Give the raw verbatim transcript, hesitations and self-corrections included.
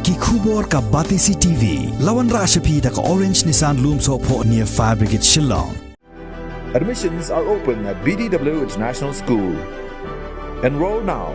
Ki khubor ka Batesi T V. La wanrah sha phi da ka Orange Nissan Lumsohphoh near Fire Brigade Shillong. Admissions are open at B D W International School. Enroll now.